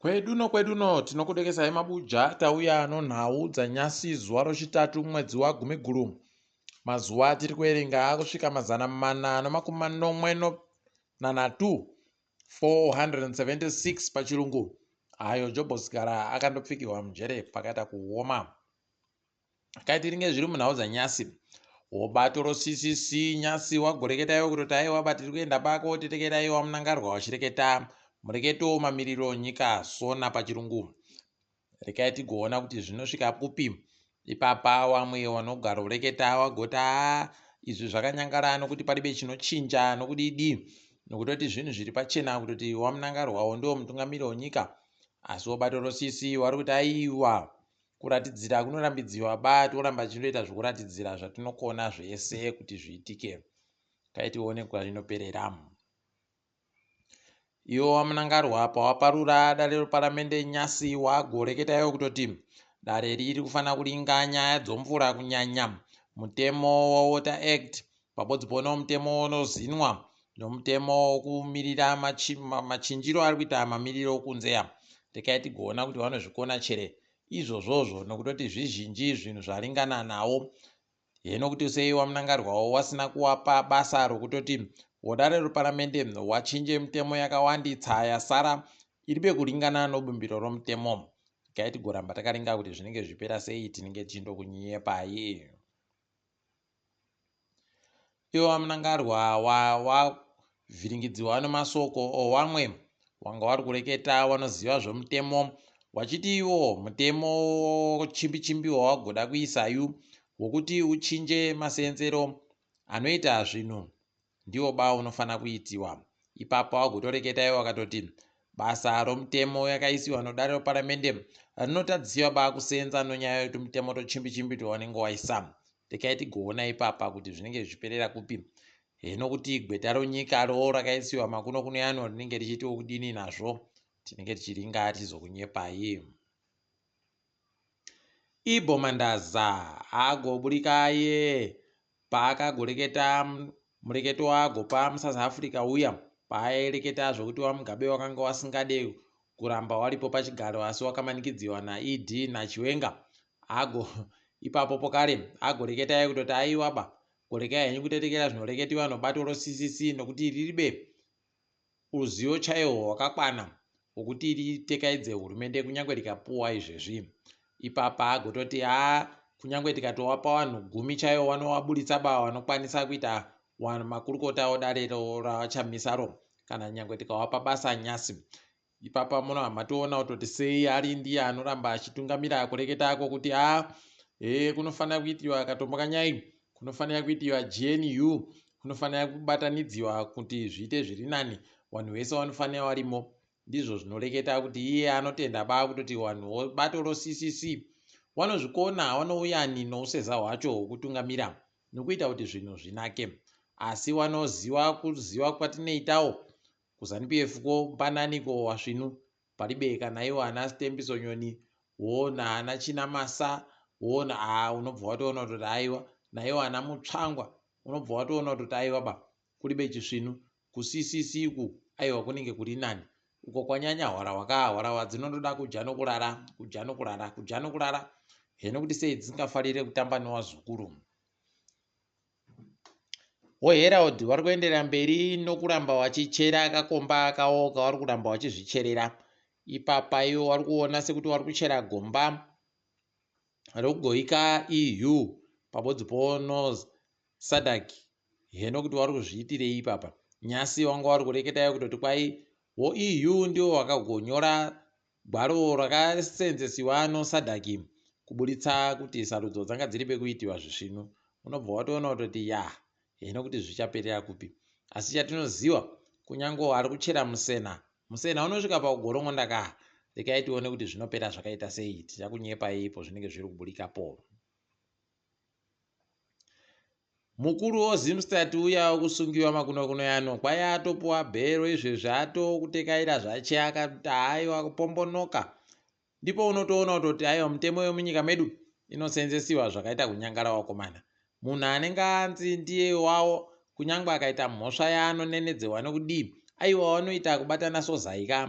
Kwedu no tinokudekesai mabuja tauya nonhau dzanyasi zuva rochitatu mwedzi waGumiguru. Mazuva atiri kuverenga akusvika 473, 476 pachirungu, ayo Jobho Sikhala akandopfikirwa mujere pakaita kuoma. Kaitiringe zviri munhau dzanyasi. Wobato roCCC nyasi wagoreketa iwe kutoti aiwa ba tiri kuenda pako tetekera iwe waMnangagwa wachireketa mureketo mamiriro nyika sona pachirungu. Rekai tigoona kuti zvinosvika kupi. Ipapa wamwe wanogaroreketa wagoti haa izvi zvakanyangara nokuti paribe chinochinja nokudidi nokutoti zvinhu zviri pachena kutoti waMnangagwawo ndiwo mutungamiri wenyika. Asi wobato roCCC wari kuti aiwa Kuratidzira kunorambidziwa ba toramba tichindoita zvokuratidzira zvatinokona zvese kuti zviitike. Kai tione kwazvinoperera. Iwo waMnangarwa pawaparura dare reparamende nyasi wagoreketa iwo kutoti dare riri kufanira kuringa nyaya dzomvura kunyanya mutemo weWater Act pabodzi pono mutemo unozinwa nomutemo wokumirira machinjiro ari kuita mamiriro okunze ya rekai tigoona kuti vanozvikona chere izvozvozvo nokutoti zvizhinji zvinhu zvaringana nawo heno kuti sei wamunangarwawo wasina kuwapa basa rokutoti wodare reparamende wachinje mitemo yakawanditsa yasara iri pekuringana nobumbiro romutemo rekai tigoramba takaringa kuti zvinenge zvipera sei tinenge tichindokunyepai. Ivo VaMnangagwa wavhiringidziwa nemasoko owamwe wanga wari kureketa wanoziva zvomutemo wachiti iwo mutemo chimbi chimbi wawagoda kuisayu wokuti uchinje maseenzero anoita zvinhu ndiwo ba unofanira kuitiwa. Ipapo wagotoreketa iwo wakatoti basa romutemo yakaisiwa nodare reparamende rinotadzisiwa ba kuseenza nonyaya yekuti mutemo tochimbi chimbi towanenge waisa. Rekai tigoona ipapa kuti zvinenge zvichiperera kupi. Heno kuti gweta ronyika ro rakaisiwa makuno kuno yano rinenge richitiwo kudini nazvo. Tinenge tichiringa tizokunyepai. Ibho Mandaza agoburika aye paakagoreketa mureketo waagopa muSouth Africa uya paaireketa zvokuti waMugabe wakanga wasingade kuramba waripo pachigaro asi wakamanikidziwa naED naChiwenga ago ipapo pokare agoreketa iye kutoti aiwa ba gorekai henyu kutetekera zvinoreketiwa nobato roCCC nokuti riribe uzivo chaihwo hwakakwana hwokuti ritekaidze hurumende kunyange rikapuwa izvezvi. Ipapa agototi haa kunyange tikatowapa vanhu gumi chaivo vanovaburitsa ba vanokwanisa kuita makurukota odare raVaChamisaro kana nyange tikawapa basa nyasi. Ipapa munobva matoona kutoti sei ari ndiye anoramba achitungamira kureketa kwokuti haa hee kunofanira kuitiwa katombokanyai kunofanira kuitiwa GNU kunofanira kubatanidziwa kuti zviite zviri nani vanhu vese vanofanira varimo ndizvo zvinoreketa kuti iye anotenda ba kutoti vanhu bato roCCC vanozvikona vanouyani nouseza hwacho hwokutungamira nokuita kuti zvinhu zvinake asi vanoziva kuziva kwatinoitawo KuZanu PF ko mpanani ko wasvinu paribe kana iwo ana Stembiso Nyoni woona ana Chinamasa woona haa unobva watoona kutoti aiwa naiwo ana Mutsvangwa unobva watoona kutoti aiwa ba kuribe chisvinu kuCCC uku aiwa kunenge kuri nani uko kwanyanya hwarahwa ka hwarahwa dzinondoda kudya nokurara kudya nokurara kudya nokurara heno kuti sei dzisingafarire kutamba newazukuru. VoHerald vari kuenderera mberi nokuramba vachichera kakomba kavo kavari kuramba vachizvicherera. Ipapa ivo vari kuona sekuti vari kuchera gomba rokugoika EU pabodzi pono SADC heno kuti vari kuzviitirei ipapa. Nyasi vanga vari kureketa ivo kutoti kwai voEU ndivo vakagonyora Gwaro rakasenzesiwa noSADC kuburitsa kuti sarudzo dzanga dziri pekuitiwa zvisvinu. Unobva watoona kutoti yah heno kuti zvichaperera kupi. Asi chatinoziwa kunyange ari kuchera musena, musena unosvika pakugorongonda ka. Rekai tione kuti zvinopera zvakaita sei tichakunyepai ipo zvinenge zviri kuburikapo. Mukuru woZimstat uya wekusungiwa makunokuno yano kwai atopuwa bhero izvezvi atokutekaira zvache akati haiwa kupombonoka ndipo unotoona kutoti aiwa mutemo yemunyika medu inosenzesiwa zvakaita kunyangara wakomana munhu anenge anzi ndiye wawo kunyange akaita mhosva yaanonenedzewa nokudii aiwa wanoita kubatana sozaika.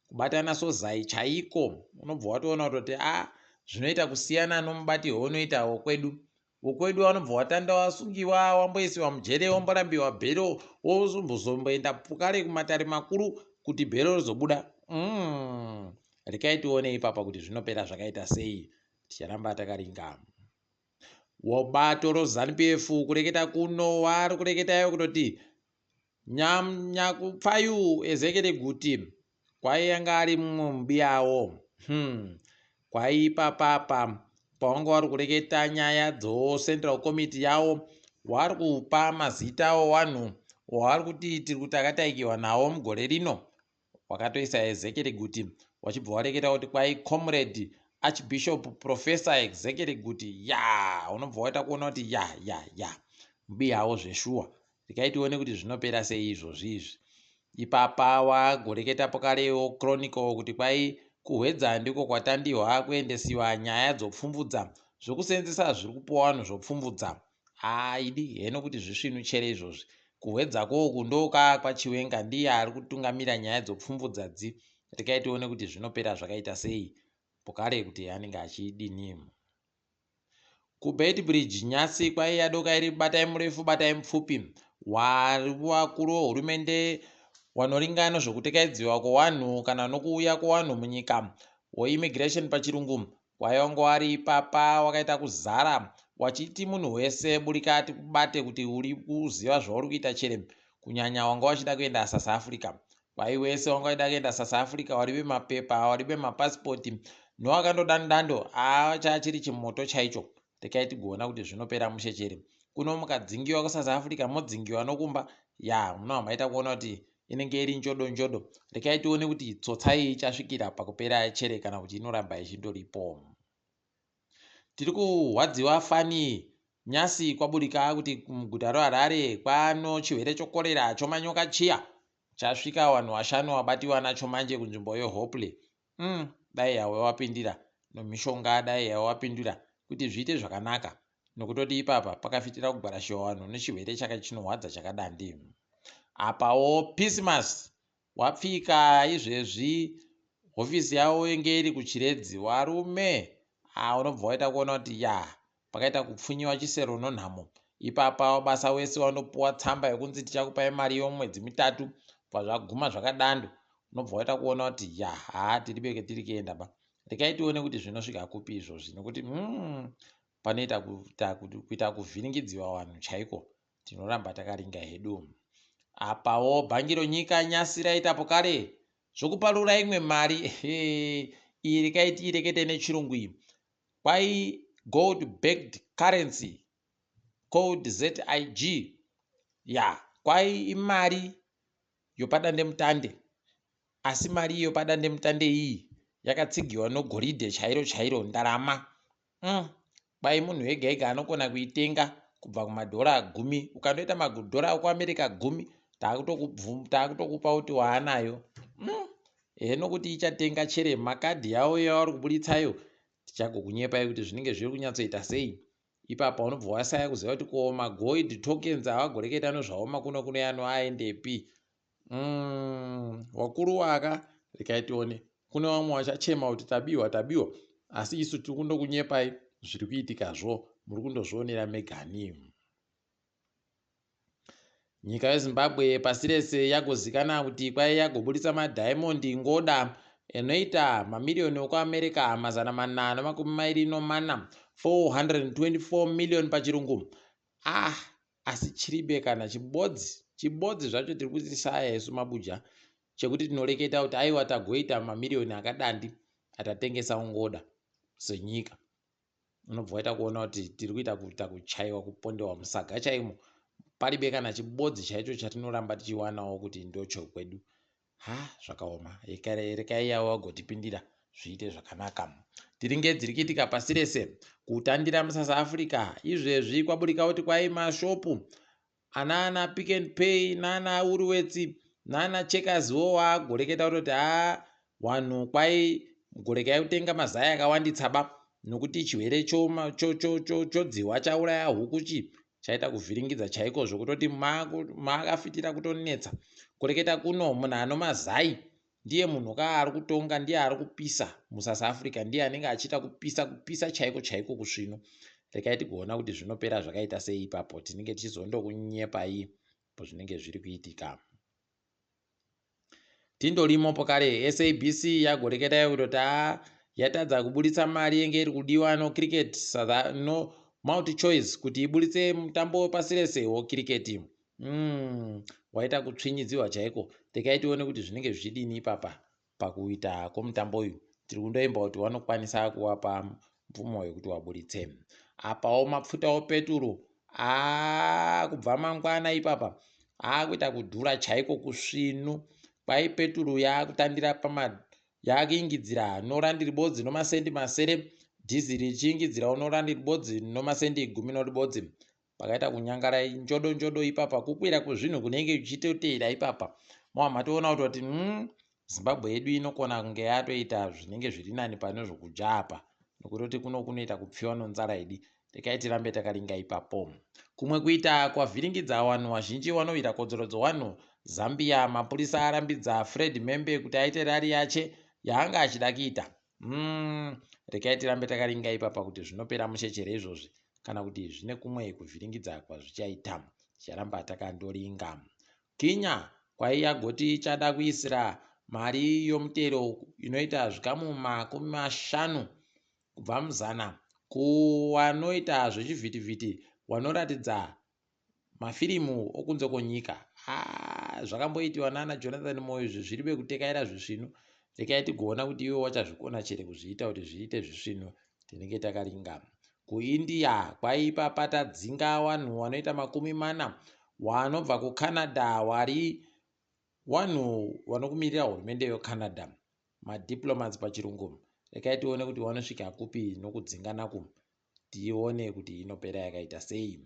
Kubatana sozai chaiko unobva watoona kutoti a zvinoita kusiyana nomubati waunoita wokwedu. Wokwedu vanobva watanda wasungiwa, wamboisiwa mujere, wamborambiwa bhero, wozombozomboenda pukare kumatare makuru kuti bhero rizobuda. Rekai tione ipapa kuti zvinopera zvakaita sei. Ticharamba takaringa. Wabato roZanu PF kureketa kuno wari kureketayo kutoti Nyakupfayu Ezekiel Guti kwai anga ari mumwe mubiyawo. Kwai ipapapa pawanga wari kureketa nyaya dzoCentral Committee yawo wari kupa mazita owanhu wawari kuti tiri kuti akataikiwa nawo mugore rino. Wakatoisa Ezekiel Guti wachibva wareketa kuti kwai Comrade Archbishop Professor Ezekiel Guti ya unobva waita kuona kuti ya ya ya mubiyawo zveshuwa. Rekai tione kuti zvinopera sei izvozvi izvi. Ipapa wagoreketa pokarewo Chronicle kuti kwai kuHwedza ndiko kwatandihwa kuendesiwa nyaya dzopfumvudza. Zvokuseenzesa zviri kupuwa vanhu zvopfumvudza. Haa idi heno kuti zvisvinu chere izvozvi. KuHwedza kouku ndoka kwaChiwenga ndiye ari kutungamira nyaya dzopfumvudza dzi. Rekai tione kuti zvinopera zvakaita sei. Pokare kuti anenge achidini. KuBeitbridge nyasi kwaiya doka iri batai murefu batai mupfupi. Vakuru vehurumende wanoringa nezvekutekaidziwa kwewanhu kana nokuuya kwewanhu munyika weimmigration pachirungu kwaiva wari ipapa wakaita kuzara wachiti munhu wese burika tikubate kuti uri kuziva zvauri kuita chere kunyanya wanga wachida kuenda South Africa. Kwai wese wanga waida kuenda South Africa waribe mapepa waribe mapasipoti nowakandodandando aa chachiri chimoto chaicho. Rekai tigoona kuti zvinopera mushe chere. Kuno mukadzingiwa kuSouth Africa modzingiwa nokumba ya munobva maita kuona kuti inenge iri njodo njodo. Rekai tione kuti tsotsa iyi ichasvikira pakupera chere kana kuti inoramba ichindoripo. Tiri kurwadziwa fani nyasi kwaburika kuti muguta reHarare kwano chirwere chokorera chomanyoka chiya chasvika vanhu vashanu vabatiwa nacho manje kunzvimbo yeHopley. Dai yawe wapindira nomishonga dai yawe wapindura kuti zviite zvakanaka nokutoti ipapa pakafitira kugwarashiwa vanhu nechirwere chaka chinorwadza chakadandi. Apawo Pismas Wapfika izvezvi hofisi yavo yenge iri kuChiredzi varume haa unobva waita kuona kuti yaa pakaita kupfunyiwa chisero nonhamo ipapa basa wese wanopuwa tsamba yekunzi tichakupai mari yomwedzi mitatu bva zvaguma zvakadando unobva waita kuona kuti ya haa tiri beke tiri kuenda ba rekai tione kuti zvinosvika kupi izvozvi nekuti panoita kuita kuvhiringidziwa vanhu chaiko Tinoramba takaringa hedu. Apawo bhangi ronyika nyasi raitapo kare zvokuparura imwe mari iyi rekai tiirekete nechirungu iyi kwai gold backed currency called ZIG ya kwai imari yopadandemutande asi mari iyo padandemutande iyi yakatsigiwa nogoridhe chairo chairo ndarama Kwai munhu ega ega anokona kuitenga kubva kumadhora gumi. Ukandoita madhora ekuAmerica gumi takutokupa kuti waanayo. Heno kuti ichatenga chere makadhi yavo yavari kuburitsayo tichagokunyepai kuti zvinenge zviri kunyatsoita sei. Ipapa unobva wasaya kuziva kuti ko magold tokens avagoreketa nezvawo makuno kuno yano aendepi. Wakuru waka rekai tione kune vamwe vachachema kuti tabiwa tabiwa asi isu tiri kundokunyepai zviri kuitikazvo muri kundozvionera megani. Nyika yeZimbabwe pasi rese yagozikana kuti kwai yagoburitsa madhaimondi ngoda enoita mamiriyoni okuAmerica 424 424 million pachirungu. Ah asi chiribe kana chibodzi chibodzi zvacho tiri kutisaya isu mabuja chekuti tinoreketa kuti aiwa tagoita mamiriyoni akadandi atatengesa ungoda senyika unobva waita kuona kuti tiri kuita kuita kuchaiwa kupondewa musaga chaimo paribe kana chibodzi chaicho chatinoramba tichiwanawo kuti ndochokwedu Ha zvakaoma rekai yavo vagotipindira zviite zvakanaka. Tiringe dziri kuitika pasi rese kutandira muSouth Africa izvezvi kwaburika kuti kwai mashopu anana Pick and Pay nana Woolworths nana Checkers wo wagoreketa kutoti ha wanhu kwai gorekai kutenga mazai akawanditsa ba nokuti chirwere chodzihwa chauraya huku chi chaita kuvhiringidza chaiko zvekutoti maakafitira kutonetsa kureketa kuno munhu ano mazai Ndiye munhu ka ari kutonga, ndiye ari kupisa muSouth Africa, ndiye anenge achiita kupisa kupisa chaiko chaiko kusvinu. Regai tigoona kuti zvinopera zvakaita sei ipapo. Tinenge tichizondokunyepai zvinenge zviri kuitika. Tindorimo pokare SABC yagoreketa kutoti haa, yatadza kuburitsa mari yenge iri kudiwa no cricket no multi choice kuti iburitse mutambo wepasi rese wokiriketi. Waita kutsvinyidziwa chaiko. Regai tione kuti zvinenge zvichidini ipapa pakuita kwomutambo uyu. Tiri kundoimba kuti wanokwanisa kuvapa mvumo yekuti waburitse. Apawo mapfuta opeturu kubva mangwana ipapa akuita kudhura chaiko kusvinu. Kwai peturu yaakutandira pama yakuingidzira norandi ribodzi nomasendi masere, dhiziri ichiingidzirawo norandi ribodzi nomasendi gumi noribodzi. Pakaita kunyangara njodo njodo ipapa, kukwira kwezvinhu kunenge kuchitoteera ipapa. Mava matoona kuti Zimbabwe yedu inokona kunge yatoita zvinenge zviri nani pane zvokudya apa, nokutoti kuno kunoita kupfiwa nonzara idi. Regai tirambe takaringa ipapo. Kumwe kuita kwavhiringidza vanhu vazhinji vanoita kodzero dzevanhu, Zambia mapurisa arambidza Fred Membe kuti aite rally yache yaanga achida kuita. Regai tirambe takaringa ipapa kuti zvinopera mushechere izvozvi kana kuti zvine kumwe kuvhiringidza kwazvichaita. Ticharamba takandoringa. Kenya kwai yagoti ichada kuisira mari yomutero inoita zvikamu 50 kubva muzana kuwanoita zvechivhitivhiti wanoratidza mafirimu okunze kwonyika. Zvakamboitiwa nana Jonathan Moyo izvi zviri vekutekaira zvisvinu. Regai tigoona kuti iwe wachazvikona chere kuzviita kuti zviite zvisvinu. Tinenge takaringa. KuIndia kwaipa tadzinga vanhu vanoita 40 vanobva kuCanada, vari vanhu vanokumirira hurumende yeCanada, madiplomats pachirungu. Regai tione kuti vanosvika kupi nokudzinganaku, tione kuti inopera yakaita sei.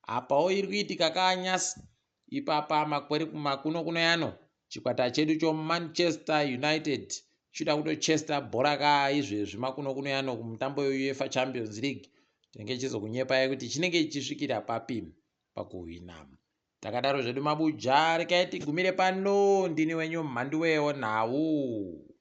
Apawo iri kuitika kanyasi ipapa makweri makuno kuno yano chikwata chedu choManchester United chida kutochesta bhora ka izvezvi makuno kuno yano kumutambo weUEFA Champions League. Tinenge chizokunyepai kuti chinenge chichisvikira papi pakuhwina. Takadaro zvedu mabuja, regai tigumire pano. Ndini wenyu Mhanduwewo nhau.